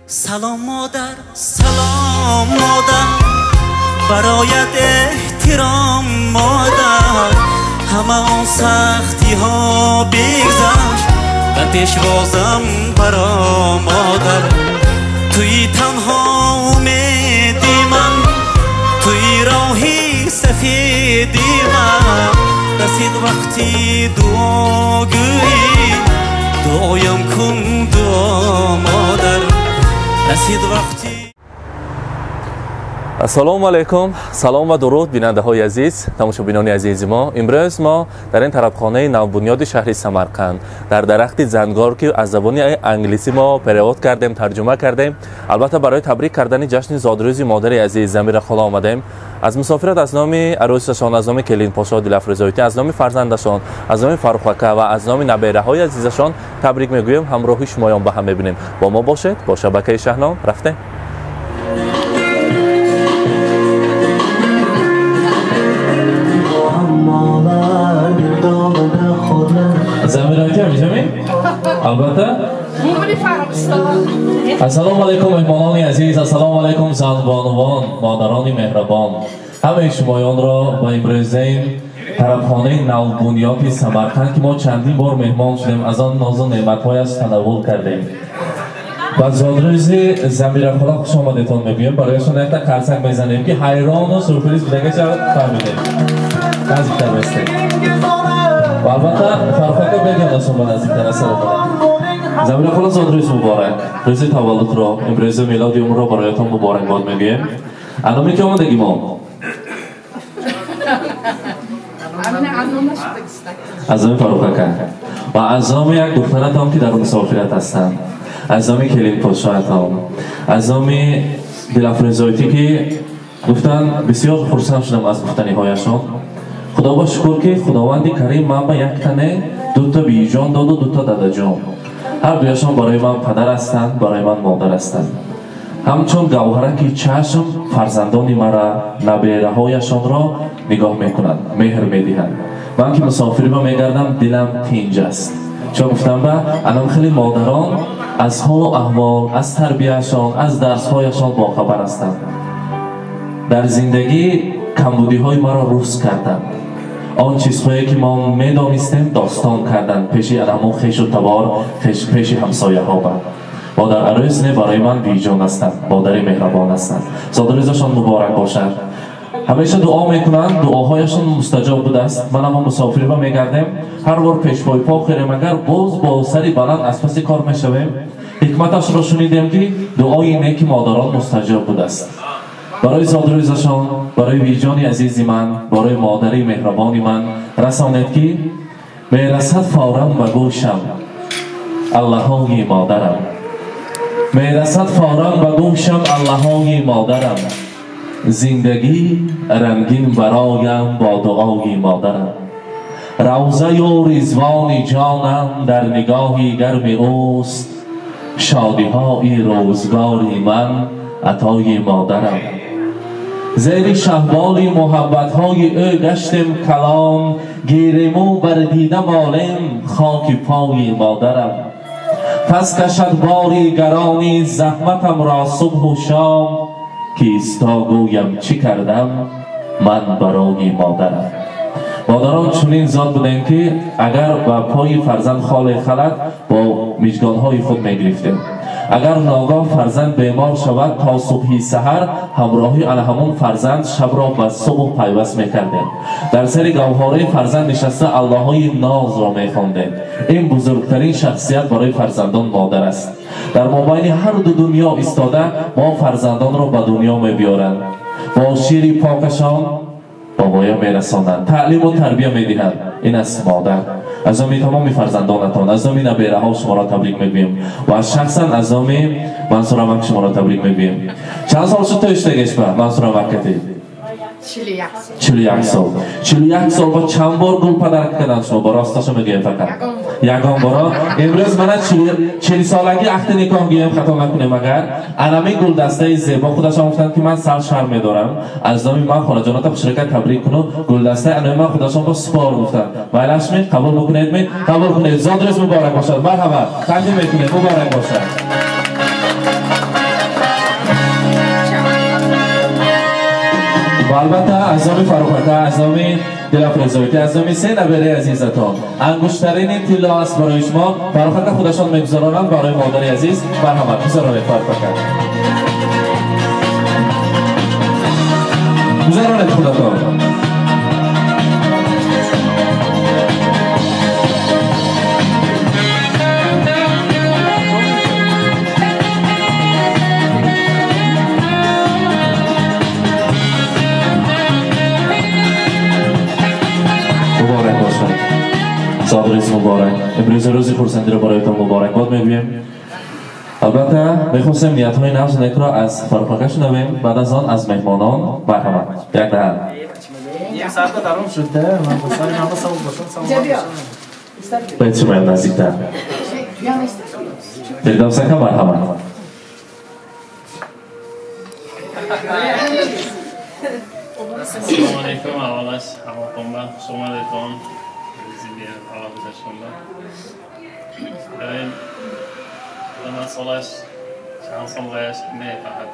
Салом модар, салом модар, бароят эҳтиром модар. Ҳама он сахтиҳо бигзашт, ба пешвозам баро модар. Туи танҳо умеди ман, туи роҳи сафеди ман. Расид вақти дуогӯӣ, дуоям кун дуо модар. Расид вақти. Ассалому алайкум, салом ва дуруд бинандаҳои азиз, тамошобинони азизи мо. Имрӯз мо дар ин тарабхонаи навбунёди шаҳри Самарқанд дар дарахти зангор, ки аз забони англисӣ мо перевод кардем, тарҷума кардем, албатта барои табрик кардани ҷашни зодрӯзи модари азиз Замира хола омадем. Аз мусофират аз номи арӯсашон, аз номи келинпошо Дилафрӯзоитӣ, аз номи фарзандашон, аз номи Фаррухака ва аз номи набераҳои азизашон табрик мегӯем. Ҳамроҳи шумоён ба ҳам мебинем. Бо мо бошед, бо шабакаи Шаҳном рафтем. Замира ҳамиҷами? Албатта. Ассалому алайкум меҳмонони азиз, ассалому алайкум занбонувон, модарони меҳрабон. Ҳамаи шумоёнро ба имрӯзаин тарабхонаи навбунёди Самарқанд, ки мо чандин бор меҳмон шудем, аз он нозу неъматҳояш танаввул кардем. Ба зодрӯзи Замира хола хуш омадетон мегӯем. Барояшон якта қарсак мезанем, ки ҳайрону сюрприз будагаша фаҳмидем. Наздиктар бестем. Ва албатта Фаррухака бегардашон ба наздиктар. Ассалому алайкум. Замира хола, зодрӯз муборак. Рӯзи таваллудро, имрӯзи милоди умрро бароятон муборакбод мегӯем. Аноми ки омадагӣ мо? Аз номи Фаррухака ва аз номи як духтаратон, ки дар мусофират ҳастанд, аз номи келинподшоҳатон, аз номи Дилафрӯзоитӣ, ки гуфтанд, бисёр хурсанд шудам аз гуфтаниҳояшон. Худо ба шукр, ки Худованди Карим ман ба як тане дута биҷон доду дута дадаҷон. Ҳар дуяшон барои ман падар ҳастанд, барои ман модар ҳастанд. Ҳамчун гавҳараки чашм фарзандони мара, набераҳояшонро нигоҳ мекунанд, меҳр медиҳанд. Ман ки мусофириба мегардам, дилам тинҷ аст. Чун гуфтам, ба анам хеле модарон аз ҳолу аҳвол, аз тарбияшон, аз дарсҳояшон бохабар ҳастанд. Дар зиндагӣ камбудиҳои маро рӯз карданд. Он чизҳое ки мо медонистем, достон карданд пеши анамо хешу табор, пеши ҳамсояҳо. Ба модар арӯс не, барои ман биҷон ҳастанд, модари меҳрабон ҳастанд. Зодрӯзашон муборак бошад. Ҳамеша дуо мекунанд, дуоҳояшон мустаҷоб будааст. Ман ама мусофириба мегардем, ҳар бор пешпои по хӯрем, агар боз бо сари баланд аз паси кор мешавем. Ҳикматашро шунидем, ки дуои неки модарон мустаҷоб будааст. Барои зодрӯзашон, барои виҷони азизи ман, барои модари меҳрабони ман расонед, ки мерасад фавран ба гӯшам аллаҳои модарам, мерасад фавран ба гӯшам аллаҳои модарам. Зиндагӣ рангин бароям бо дуои модарам. Равзаю ризвони ҷонам дар нигоҳи гарми ӯст, шодиҳои рӯзгори ман атои модарам. Зери шаҳболи муҳаббатҳои ӯ гаштем калон, гириму бар дида молем хоки пои модарам. Пас кашад бори гарони заҳматамро субҳу шом, ки исто гӯям чӣ кардам ман барои модарам. Модарон чунин зот будем, ки агар ба пои фарзанд холе халад, бо миҷгонҳои худ мегирифтем. Агар ногоҳ фарзанд бемор шавад, то субҳи саҳар ҳамроҳи ана ҳамон фарзанд шабро ба субҳ пайваст мекардем. Дар сари гавҳораи фарзанд нишаста аллоҳои нозро мехондем. Ин бузургтарин шахсият барои фарзандон модар аст. Дар мобайни ҳар ду дунё истода мо фарзандонро ба дунё мебиёранд, бо шири покашон ба воя мерасонанд, таълиму тарбия медиҳанд. Ин аст модар. Аз номи тамоми фарзандонатон, аз номи набераҳо шуморо табрик мегӯем ва шахсан аз номи Мансурамак шуморо табрик мегӯем. Чанд сол шуд то иштагешба Мансурамаккати? 41 сол. 41 сол ба чанд бор гул падарк карданд шумо? Ба росташо мегӯем, фақат ягон боро. Имрӯз мана 40-солагӣ ахти никоҳ гӯем, хато накунем агар. Анами гулдастаи зебо, худашон гуфтанд, ки ман сар шарм медорам. Аз номи ман холаҷоната хушрака табрик куну. Гулдастаи анами ман худашон бо супор гуфтанд. Майлашми қабул бикунед ми? Қабул кунед. Зодрӯз муборак бошад. Марҳабат. Тақдим мекунед. Муборак бошад. ва албатта аз номи Фаррух ака, аз номи Дилафрӯзоитӣ, аз номи се набераи азизатон ангуштарини тилло аст барои шумо. Фаррух ака худашон мегузаронанд барои модари азиз. Марҳамат, гузаронед Фаррух ака, гузаронед худатон. Зодрӯз муборак. Имрӯз рӯзи хурсандиро бароятон муборакбод мегӯем. Албатта мехостем ниятҳои нағзу некро аз Фаррух ака шунавем, баъд аз он аз меҳмонон. Марҳамат, як даҳан. Бояд шумоям наздиктар. Фирдавс ака, марҳамат. Ассалому алайкум. Аввалаш ҳаматонба хуш омадетон. Солаш чанд сол гашт, не фақат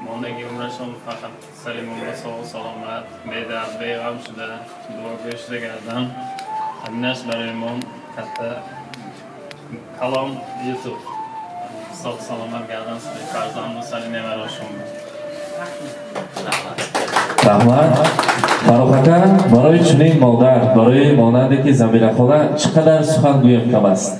мондаги умрашон фақат сари умра соғу саломат, бедард, беғам шуда, дуогӯ шуда гардан. Ҳаминаш барои мо катта калом ютуб. Соғ саломат гардан сари фарзанду сари неварошон. Раҳмат. Фаррух ака, барои чунин модар, барои монанде ки Замира хола чӣ қадар сухан гӯем кам аст.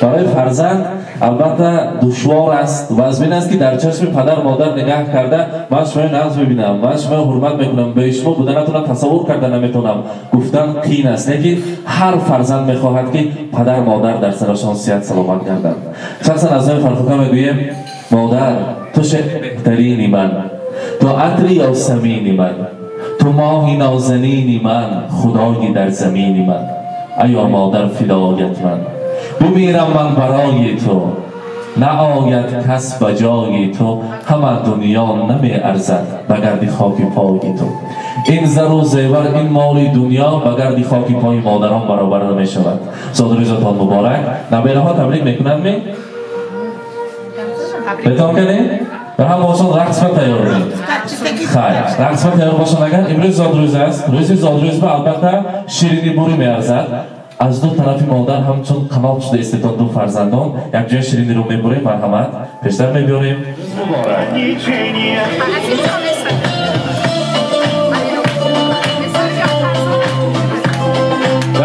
Барои фарзанд албатта душвор аст ва аз бин аст ки дар чашми падар модар нигаҳ карда ман шуморо нағз мебинам, ман шуморо ҳурмат мекунам, бе шумо буданатонро тасаввур карда наметавонам гуфтан қиин аст. Лекин ҳар фарзанд мехоҳад ки падар модар дар сарашон сиҳат саломат гарданд. Шахсан аз номи Фаррух ака мегӯем: модар, ту шеъри беҳтарини ман, ту атри ёсамини ман, ту моҳи нозанини ман, худои дар замини ман. Аё модар фидоят ман, бимирам ман барои ту, наояд кас ба ҷои ту, ҳама дунё намеарзад ба гарди хоки пои ту. Ин зару зевар, ин моли дунё ба гарди хоки пои модарон баробар намешавад. Зодрӯзатон муборак. Набераҳо табрик мекунанд ми? Бетон кардем? Ба ҳамаашон рақс ба тайёр кунед. Хайр, рақс ба тайёр бошанд агар. Имрӯз зодрӯз аст. Рӯзи зодрӯз ба албатта ширинӣ бурӣ меарзад. Аз ду тарафи модар ҳамчун қанот шуда истетон ду фарзандон якҷоя шириниро мебурем. Марҳамат, пештар мебиёрем.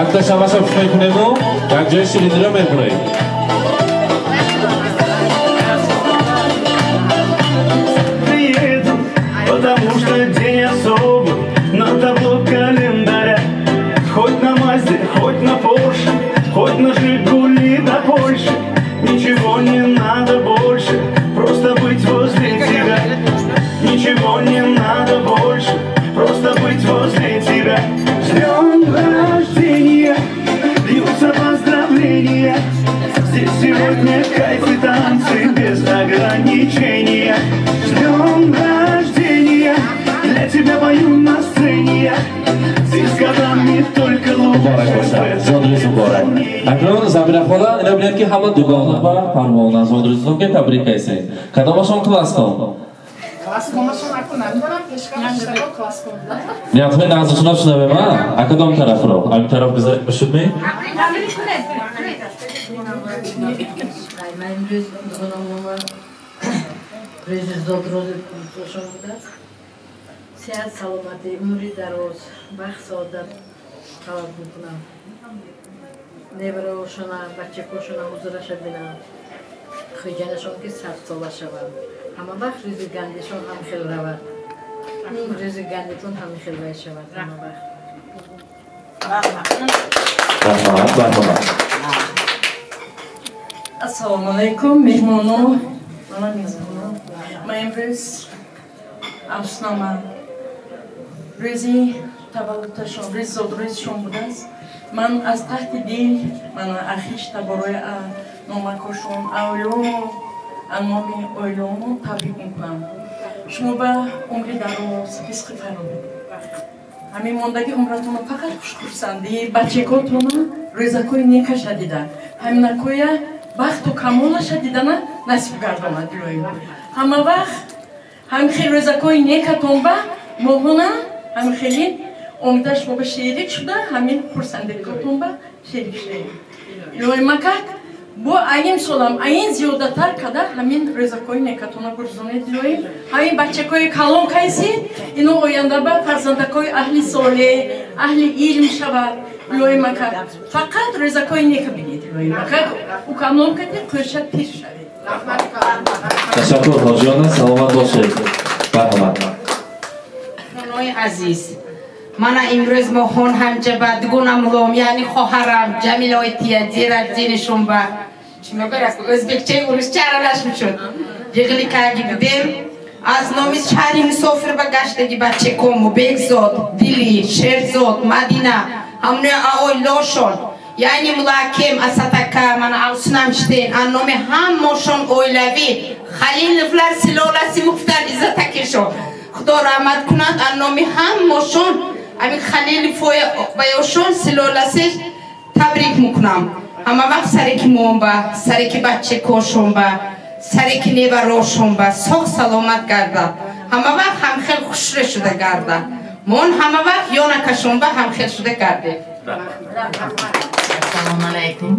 Якта шамаша пуш мекунему якҷоя шириниро мебурем. Потому что день особый на табло календаря. Хоть на Мазде, хоть на Порше, хоть на Жигули до Польши. Ничего не надо больше, просто быть возле тебя. Ничего не надо больше, просто быть возле тебя. С днем рождения, льются поздравления. Здесь сегодня кайф и танцы без ограничения. С днем рождения, для тебя пою на сцене я. Ты с годами только лучше. Зодрӯз муборак. Акнун Замира хола, ина бинед ки ҳама дугона ва парвона зодрӯзтон ки табрик кайсед. Кадомашон класскон? Ниятҳои нағзашонро шунавем, а? А кадом тарафро? Ами тараф гузаред бошуд ми? Ман имрӯз дугонамома рӯзи зодрӯзашон будааст. Сиҳат, саломатӣ, умри дароз, бахт, саодат талаб мекунам. Невараошона, бачакошона ҳузураша бинам. Хуҷанашон ки садсола шаванд. Ҳама вақт рӯзи гандишон ҳам хел равад. Рӯзи гандитон ҳам хел вай шавад ҳама вақт. Марҳамат, марҳамат. Ассалому алайкум, меҳмоно. Ман имрӯз афсунаман. Рӯзи таваллудашон, рӯзи зодрӯзашон будааст. Ман аз таҳти дил, ман ахиш таборои номакошон, оиламо, номи оиламо табрик мекунам. Шумо ба умри дароз, ризқи фаровон. Ҳамин мондаги умратонро фақат хушхурсандӣ, бачакотона рӯзакои некаша дида, ҳаминакоя бахту камолаша дидана насиб гардонад илоҳӣ. Ҳама вақт ҳамин хел рӯзакои некатон ба моҳона Ҳамин хеле омадаш мо ба шерик шуда, ҳамин хурсандикотон ба шерик шудаем. Илоҳи макак бо айин солам айин зиёдатар када ҳамин рӯзакҳои некатона гурзонед илоҳим. Ҳамин бачакҳои калон кайси ино оянда ба фарзандакҳои аҳли солеҳ, аҳли илм шавад. Илоҳи макак фақат рӯзакҳои нека бинед. Илоҳи макак укамлон кади қӯша пир шавед. Ташаккур ҳоҷиёна, саломат бошед. Марҳамат. Хонаи азиз, мана имрӯз мо хон ҳамҷа ба дугонам лом, яъне хоҳарам Ҷамилои тия дера динишон ба чӣ мегӯяд, ӯзбекчаи урусча аралаш мешуд. Йиғли карги будем. Аз номи шаҳри мусофир ба гаштаги бачакому Бекзод, Дили, Шерзод, Мадина, ҳамнои аоилошон, яъне мулакем Асатака, мана авсунам штен, аз номи ҳамошон оилавӣ Халиловлар силоласи муфтар иззатакешон. Худо раҳмат кунад, аз номи ҳамошон ҳамин Халиловоя ваёшон силоласеш табрик мекунам. Ҳама вақт сареки мон ба, сареки бачакошон ба, сареки неварошон ба соғ саломат гардад. Ҳама вақт ҳамхел хушре шуда гардад. Мон ҳама вақт ёнакашон ба ҳамхел шуда гардем. Ассалому алайкум,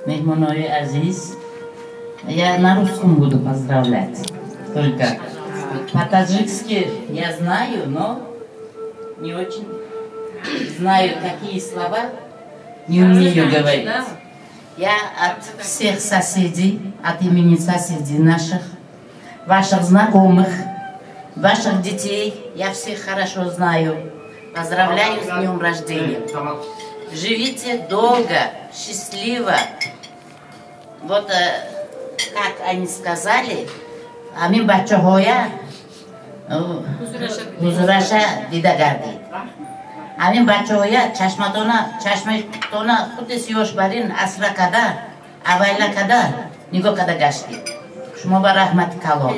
меҳмонои азиз. Я на русском буду поздравлять. Только по-таджикски я знаю, но не очень знаю, какие слова не умею говорить. Я от всех соседей, от имени соседей наших, ваших знакомых, ваших детей, я всех хорошо знаю. Поздравляю с днем рождения. Живите долго, счастливо. Вот как они сказали, ҳамин бачаҳоя ҳузураша дида гардид. Ҳамин бачаҳоя чашматона чашматона худи сиёш барин асра када, авайла када, нигоҳ када гаштид. Шумо ба раҳмати калон.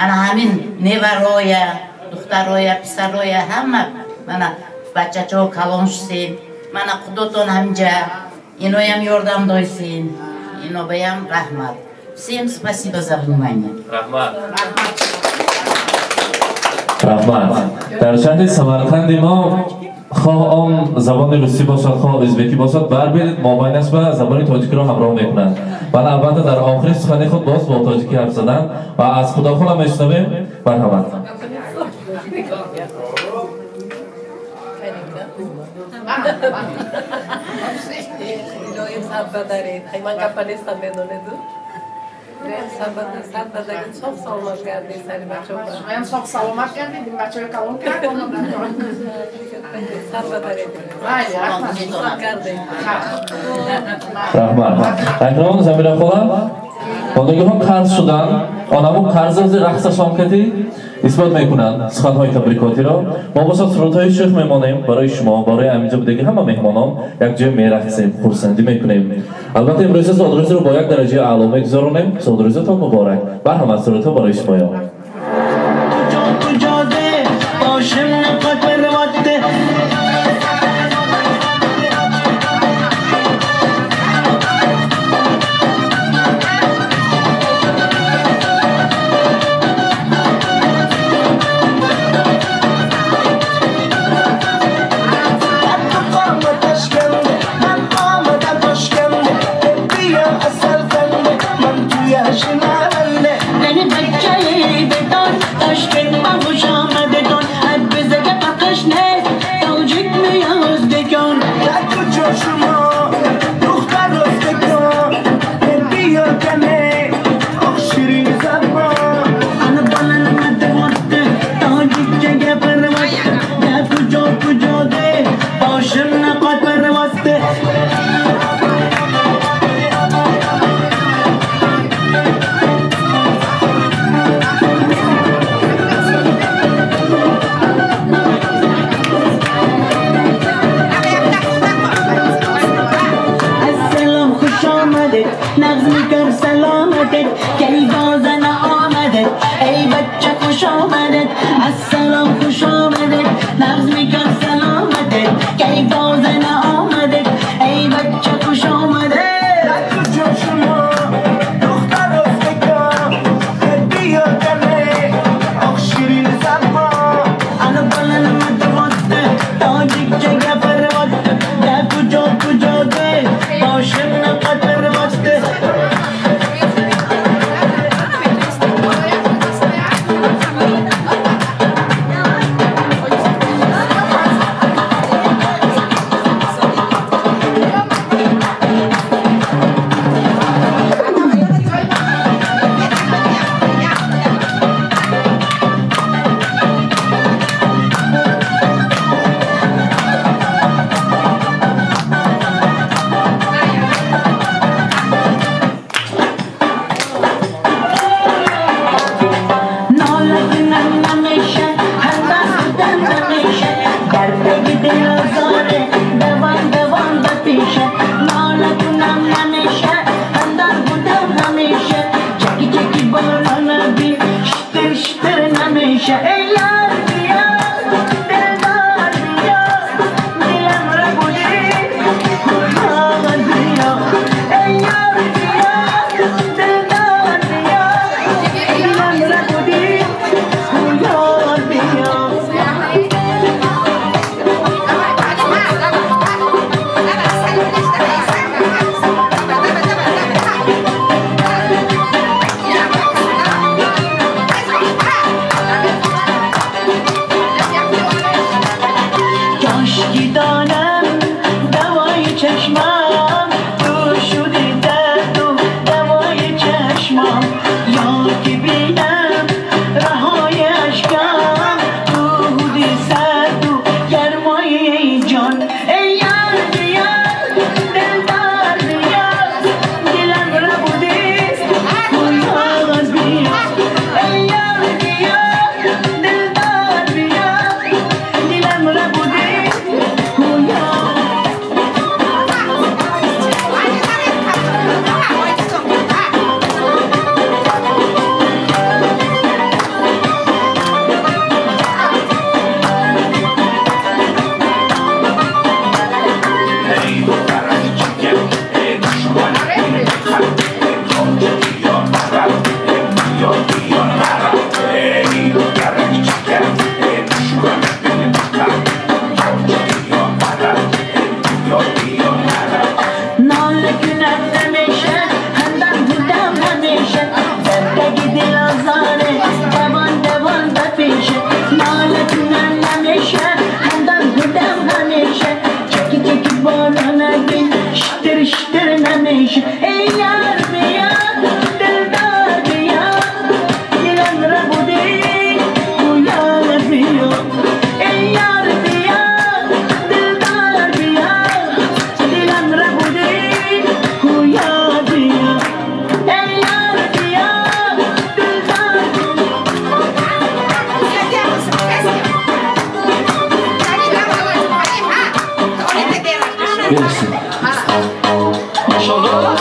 Ана ҳамин невароя, духтароя, писароя ҳама мана бачачаҳо калон шусен. Мана худотон ҳамҷа, иноям ёрдам дойсен. Инобаям раҳмат. Всем спасибо за внимание. Раҳмат. Раҳмат. Дар шаҳри Самарқанди мо хоҳ он забони русӣ бошад, хоҳ ӯзбекӣ бошад, барбир мобайнаш ба забони тоҷикиро ҳамроҳ мекунанд. Ман албатта дар охири сухани худ боз бо тоҷикӣ ҳарф задам ва аз Худохола мешунавем. Марҳамат. Илоҳим саббадаред. Ман гапа нестам, медонеду. Саббадаред, соғ саломат гардед сари бачаҳо. Шумоям соғ саломат гардед, ин бачаҳои калон кард. Саббадаред. Гардед. Раҳмат. Акнун Замира хола, бондагиҳо қарз шуданд, онаму қарзро зир рақсашон кардӣ исбот мекунанд суханҳои табрикотиро. Мо бошад сурудҳои шӯх мемонем барои шумо, барои ҳаминҷо будаги ҳама меҳмонон якҷоя мерақсем, хурсандӣ мекунем. Албатта имрӯза зодрӯзро бо як дараҷаи аъло мегузаронем. Зодрӯзатон муборак. Барҳамат сурудҳо барои шумоён. Tashkent, Babu Shama, they don't have برسیم. ماشاءالله.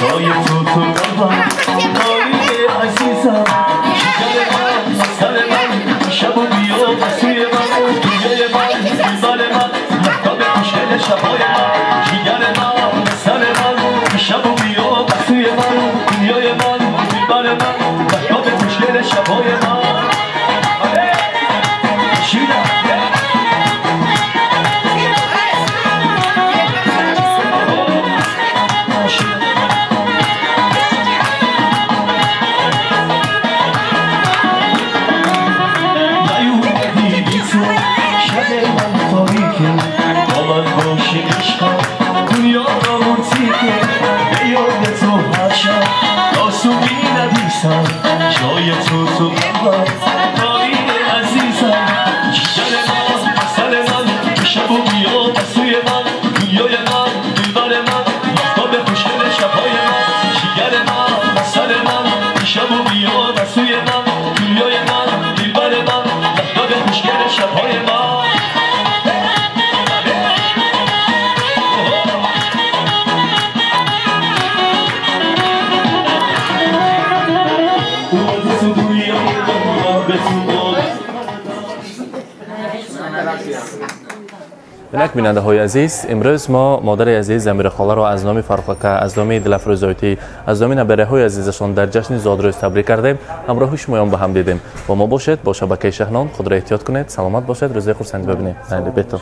جای تو تو قلبم داری عزیزم، جگر من سر من، شب و بیا سوی من، دنیای من دلبر من، مهتاب خوشگل شبای من، جگر من سر من، شب و بیا سوی من، دنیای من دلبر من، مهتاب خوشگل شبای من. جای تو تو قلبم داری عزیزم، جگر من سر من، شب و بیا سوی من، دنیای من دلبر من، مهتاب خوشگل شبهای من، جگر من سر من، شب و بیا سوی من، دنیای من دلبر من، مهتاب خوشگل شبهای من. اینک بیننده های عزیز، امروز ما مادر عزیز زمیره خاله را از نام فرخ اکا، از نام دلافروز زایتی، از نام نبره های عزیزشان در جشن زادروز تبریک کردیم. همراه شما با هم دیدیم. با ما باشید با شبکه شهنان. خود را احتیاط کنید، سلامت باشید، روزی خرسندی ببینید. بهتر.